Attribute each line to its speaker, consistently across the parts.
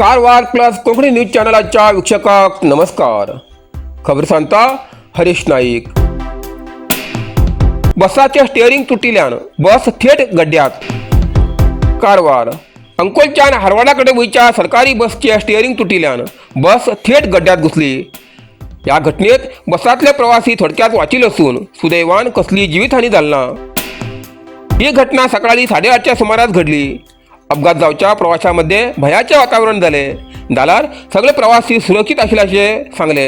Speaker 1: Karwar plus Konkani news चॅनलाच्या वीक्षकांक नमस्कार. खबर सांगता हरीश नाईक. बसाचे स्टिअरिंग तुटिल्यान बस थेट गड्ड्यात. कारवार अंकोलच्यान हरवाडाकडे वयच्या सरकारी बसचे स्टिअरिंग तुटिल्यान बस थेट गड्ड्यात घुसली. या घटनेत बसातले प्रवासी थोडक्यात वाचिल असून सुदैवान कसली जीवितहानी झाली ना. ही घटना सकाळी 8:30च्या सुमारास घडली. अपघात जावच्या प्रवाशांमध्ये भयाचे वातावरण झाले. जाल्यार सगळे प्रवासी सुरक्षित आशिल्ल्याचे सांगले.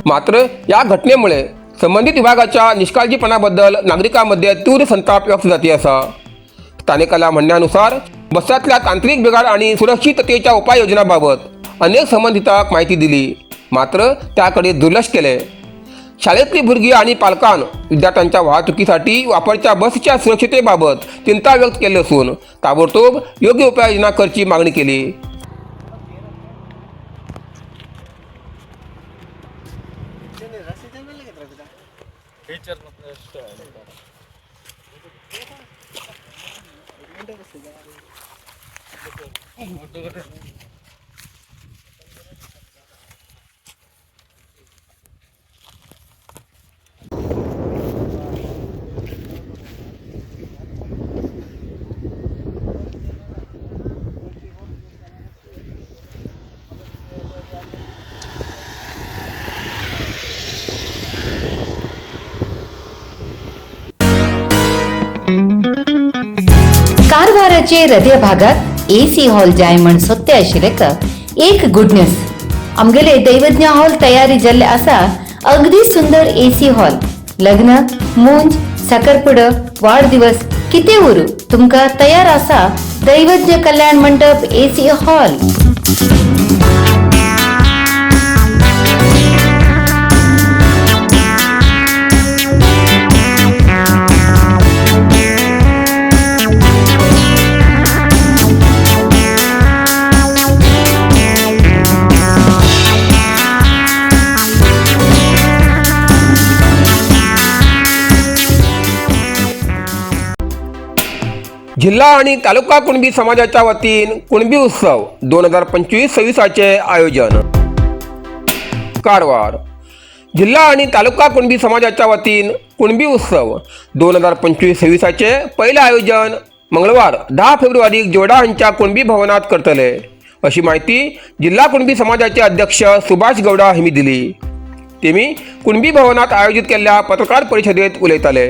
Speaker 1: मात्र या घटनेमुळे संबंधित विभागाच्या निष्काळजीपणाबद्दल नागरिकांमध्ये तीव्र संताप व्यक्त जाती असा. स्थानिकाला म्हणण्यानुसार बसातल्या तांत्रिक बिघाड आणि सुरक्षिततेच्या उपाययोजनाबाबत अनेक संबंधितांक माहिती दिली, मात्र त्याकडे दुर्लक्ष केले. शाळेतली भुरगीं आणि पालकान विद्यार्थ्यांच्या वाहतुकीसाठी वापरच्या बसच्या सुरक्षिततेबाबत चिंता व्यक्त केली असून ताबडतोब योग्य उपाययोजना करची मागणी केली.
Speaker 2: कारवाराचे हृदय भागात एसी हॉल जाय म्हण सोदते आशिल्ले का एक गुड न्यूज. आमगेले दैवज्ञ हॉल तयारी जाल्ले आसा. अगदी सुंदर एसी हॉल. लग्न, मुंज, साखरपुडो, वाढदिवस कितें उरू, तुमकां तयार आसा दैवज्ञ कल्याण मंडप एसी हॉल.
Speaker 1: जिल्हा आणि तालुका कुणबी समाजाच्या वतीन कुणबी उत्सव 2025-26चे आयोजन. कारवार जिल्हा आणि तालुका कुणबी समाजाच्या वतीन कुणबी उत्सव 2025-26चे पहिले आयोजन मंगळवार 10 फेब्रुवारी जोडा हांच्या कुणबी भवनात करतले, अशी माहिती जिल्हा कुणबी समाजाचे अध्यक्ष सुभाष गौडा हांणी दिली. तेमी कुणबी भवनात आयोजित केल्ल्या पत्रकार परिशदेत उलयताले.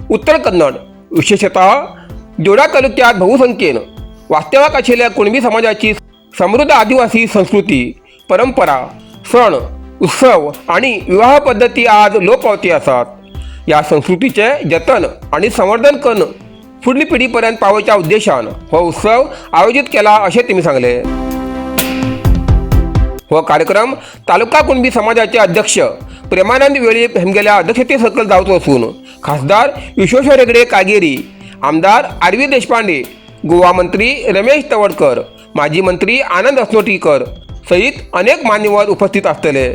Speaker 1: उत्तर कन्नड, विशेषतः जोडा तालुक्यात बहुसंख्येन वास्तव्याक आशिल्ल्या कुणबी समाजाची समृद्ध आदिवासी संस्कृती, परंपरा, सण उत्सव आणि विवाह पद्धती आज लोप पावती आसात. या संस्कृतीचे जतन आणि संवर्धन करून फुडली पिढी पर्यंत पावोवच्या उद्देशान हो उत्सव आयोजित केला, अशें तेमी सांगले. हो कार्यक्रम तालुका कुणबी समाजाचे अध्यक्ष प्रेमानंद वेळीप हेमगेल्या अध्यक्षते सकयल जावचो असून खासदार विश्वेश्वर हेगडे कागेरी, आमदार आर व्ही देशपांडे, गोवा मंत्री रमेश तवडकर, माजी मंत्री आनंद अस्नोटीकर सहित अनेक मान्यवर उपस्थित असतले.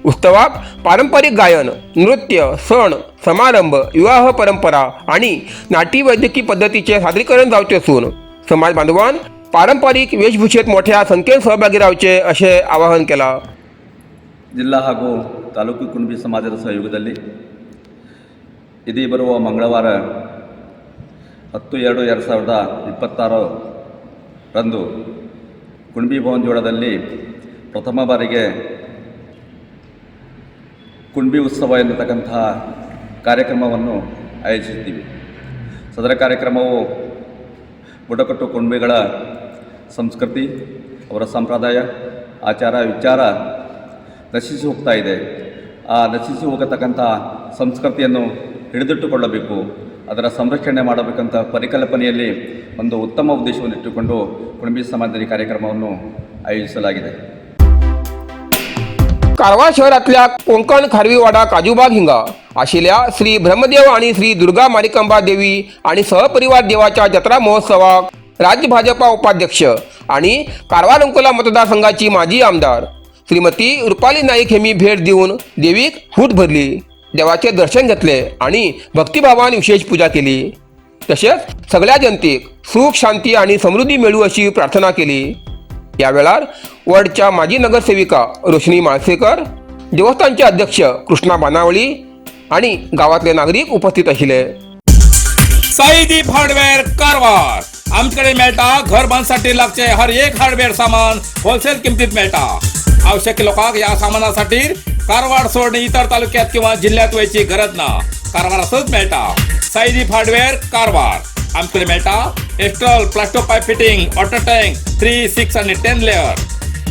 Speaker 1: उत्सवाक पारंपरिक गायन, नृत्य, सण समारंभ, विवाह परंपरा आणि नाटी वैद्यकीय पद्धतीचे सादरीकरण जावचे असून समाज बांधवान पारंपरिक वेशभूषेत मोठ्या संख्येन सहभागी रावचे असे आवाहन केला.
Speaker 3: ಜಿಲ್ಲಾ ಹಾಗೂ ತಾಲೂಕು ಕುಣಬಿ ಸಮಾಜದ ಸಹಯೋಗದಲ್ಲಿ ಇದೇ ಬರುವ ಮಂಗಳವಾರ 10-2-2026 ರಂದು ಕುಣಬಿ ಭವನ್ ಜೋಡದಲ್ಲಿ ಪ್ರಥಮ ಬಾರಿಗೆ ಕುಣಬಿ ಉತ್ಸವ ಎನ್ನತಕ್ಕಂತಹ ಕಾರ್ಯಕ್ರಮವನ್ನು ಆಯೋಜಿಸಿದ್ದೀವಿ. ಸದರ ಕಾರ್ಯಕ್ರಮವು ಬುಡಕಟ್ಟು ಕುಣಬಿಗಳ ಸಂಸ್ಕೃತಿ, ಅವರ ಸಂಪ್ರದಾಯ, ಆಚಾರ ವಿಚಾರ ನಶಿಸಿ ಹೋಗ್ತಾ ಇದೆ. ಆ ನಶಿಸಿ ಹೋಗತಕ್ಕಂಥ ಸಂಸ್ಕೃತಿಯನ್ನು ಹಿಡಿದಿಟ್ಟುಕೊಳ್ಳಬೇಕು, ಅದರ ಸಂರಕ್ಷಣೆ ಮಾಡಬೇಕಂತ ಪರಿಕಲ್ಪನೆಯಲ್ಲಿ ಒಂದು ಉತ್ತಮ ಉದ್ದೇಶವನ್ನು ಇಟ್ಟುಕೊಂಡು ಕುಣಬಿ ಸಮಾಜದಲ್ಲಿ ಕಾರ್ಯಕ್ರಮವನ್ನು ಆಯೋಜಿಸಲಾಗಿದೆ.
Speaker 1: कारवार शहरातल्या कोंकण खारवीवाडा काजूबाग हिंगा आशिल्ल्या श्री ब्रह्मदेव आणि श्री दुर्गा मारिकांबा देवी आणि सहपरिवार देवाच्या जत्रा महोत्सवाक राज्य भाजपा उपाध्यक्ष आणि कारवार अंकोला मतदारसंघाची माजी आमदार श्रीमती रुपाली नाईक यांनी भेट देऊन देवीक फूट भरली, देवाचे दर्शन घेतले आणि भक्तिभावान विशेष पूजा केली. तशेंच सगळ्या जनतेक सुख शांती आणि समृद्धी मेळू अशी प्रार्थना केली. या वेळार वॉर्डच्या माजी नगरसेविका रोशनी माळसेकर, देवस्थानचे अध्यक्ष कृष्णा बानावळी आणि गावातले नागरिक उपस्थित आशिल्ले.
Speaker 4: साईदीप हार्डवेअर कारवार. आमच्याकडे मेळटा घर बांधसाठी लागचे हर एक हार्डवेअर सामान होलसेल किमतीत मेळटा. आवश्यक लोकांक ह्या सामानासाठी कारवार सोडून इतर तालुक्यात किंवा जिल्ह्यात वयची गरज ना. कारवारातच मेळटा साईदीप हार्डवेअर कारवार. आमच्याकडे मेळटा Astral plasto pipe fitting, water tank 3, 6 आणि 10 लेअर,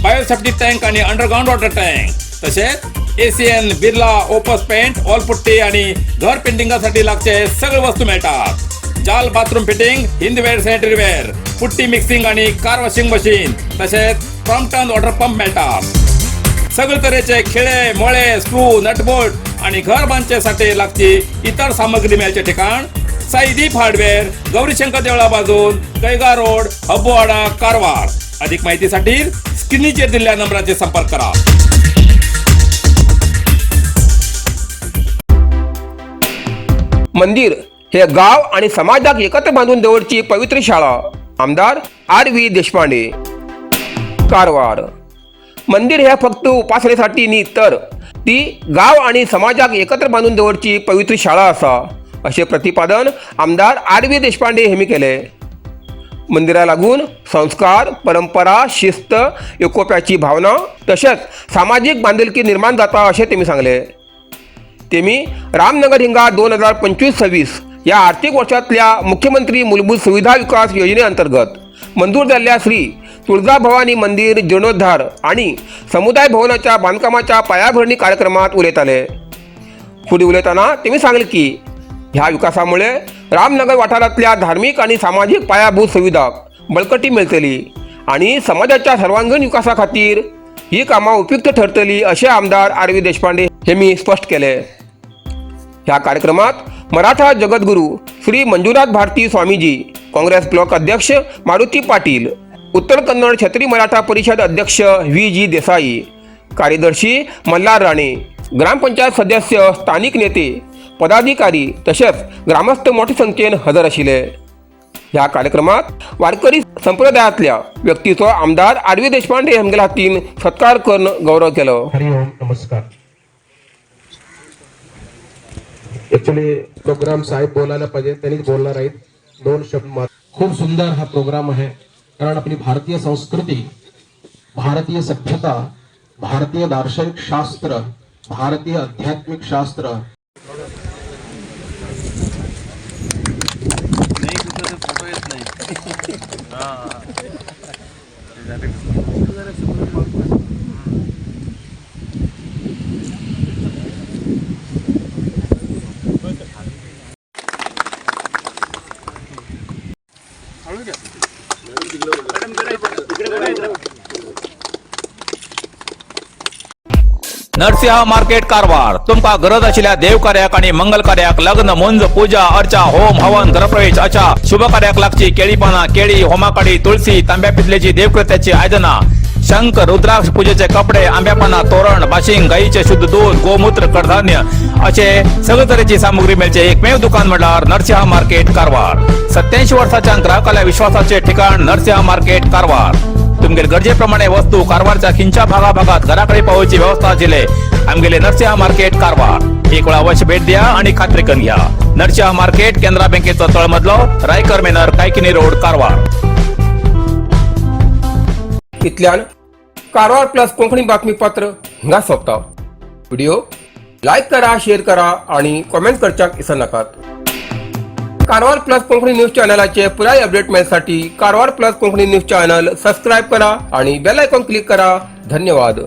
Speaker 4: बायोसेफ्टी टँक आणि अंडरग्राऊंड वॉटर टँक. तसेच ACN, Birla Opus paint, wall putty आणि घर पेंटिंगासाठी लागचे सगळे वस्तू मिळतात. जाल bathroom fitting, Hindware sanitary ware, putty mixing आणि कार वॉशिंग मशीन, तसेच क्रॉम्प्टन वॉटर पंप मिळतात. सगळे तऱ्हेचे खिळे, मोळे, स्क्रू, नटबोल्ट आणि घर बांधण्यासाठी लागची इतर सामग्री मिळायचे ठिकाण साईदीप हार्डवेअर, गौरीशंकर देवळा बाजून, कैगा रोड, हब्बोवाडा, कारवार. अधिक माहितीसाठी स्क्रीनचेर दिलेल्या नंबराचे संपर्क करा.
Speaker 1: मंदिर हे गाव आणि समाजाक एकत्र बांधून दवरची पवित्र शाळा, आमदार आर व्ही देशपांडे. कारवार. मंदिर हे फक्त उपासनेसाठी न्ही, तर ती गाव आणि समाजाक एकत्र बांधून दवरची पवित्र शाळा आसा, अशें प्रतिपादन आमदार आर व्ही देशपांडे हेमी केले. मंदिरा लागून संस्कार, परंपरा, शिस्त, एकोप्याची भावना तशेंच सामाजीक बांदिलकी निर्माण जाता, अशें तेमी सांगलें. तेमी रामनगर हिंगा 2025-26 या आर्थिक वर्षातल्या मुख्यमंत्री मूलभूत सुविधा विकास योजने अंतर्गत मंजूर जाल्ल्या श्री तुळजाभवानी मंदिर जीर्णोद्धार आणि समुदाय भवनाच्या बांधकामाच्या पायाभरणी कार्यक्रमात उलयताले. फुडें उलयतना तेमी सांगलें की ह्या विकासामुळे रामनगर वाठारांतल्या धार्मीक आणि सामाजीक पायाभूत सुविधाक बळकटी मेळटली आणि समाजाच्या सर्वांगीण विकासा खातीर ही कामां उपयुक्त ठरतली, अशें आमदार आर व्ही देशपांडे हेमी स्पश्ट केलें. ह्या कार्यक्रमात मराठा जगद्गुरू श्री मंजुनाथ भारती स्वामीजी, काँग्रेस ब्लॉक अध्यक्ष मारुती पाटील, उत्तर कन्नड क्षत्रिय मराठा परिषद अध्यक्ष व्ही जी देसाई, कार्यदर्शी मल्हार राणे, ग्रामपंचायत सदस्य, स्थानिक नेते, पदाधिकारी तसेच ग्रामस्थ मोठ्या संख्येन हजर आशिल्ले. ह्या कार्यक्रमात वारकरी संप्रदायातल्या व्यक्तीचो आमदार आर व्ही देशपांडे हांगेल्या हातीन सत्कार करून गौरव केलो.
Speaker 5: हरिओम, नमस्कार. ऍक्च्युली प्रोग्राम साहेब बोलायला पाहिजे, त्यांनीच बोलणार आहेत दोन शब्द.
Speaker 6: खूप सुंदर हा प्रोग्राम आहे, कारण आपली भारतीय संस्कृती, भारतीय सभ्यता, भारतीय दार्शनिक शास्त्र, भारतीय आध्यात्मिक शास्त्र.
Speaker 4: नरसिंह मार्केट कारवार. तुमका गरज आशिल्ल्या देव कार्याक आणि मंगल कार्याक, लग्न, मुंज, पूजा अर्चा, होम हवन, गृहप्रवेश अशा शुभ कार्याक लागची केळी पाना, केळी, होमाकाडी, तुळशी, तांब्या पितलेची देवकृत्याची आयदना, शंख, रुद्राक्ष, पूजेचे कपडे, आंब्यापाना तोरण, बाशिंग, गाईचे शुद्ध दूध, गोमूत्र, कडधान्य असे सगळे तरेची सामुग्री मेळचे एकमेव दुकान म्हणल्यार नरसिंह मार्केट कारवार. 87 वर्षाच्या ग्राहकाला विश्वासाचे ठिकाण नरसिंह मार्केट कारवार. तुमगेले गरजेप्रमाणे वस्तू कारवारच्या खिंच्या भागाभागात घराकडे पावोवची व्यवस्था आशिल्ले आमगेले नरसिंह मार्केट कारवार. एक वेळा अवश्य भेट द्या आणि खात्री करून घ्या. नरसिंह मार्केट, केनरा बँकेचो तळमजलो, रायकर मेनर, कायकिनी रोड, कारवार.
Speaker 1: इतल्यान कारवार प्लस कोंकणी बातमीपत्र हिंगा सोंपता. व्हिडिओ लायक करा, शेअर करा आणि कॉमेंट करच्याक विसरनाकात. कारवार प्लस कोंकणी न्यूज चॅनलाचे पुराय अपडेट मेळसाठी Karwar plus Konkani news channel subscribe करा आणि बेल आयकॉन क्लिक करा. धन्यवाद.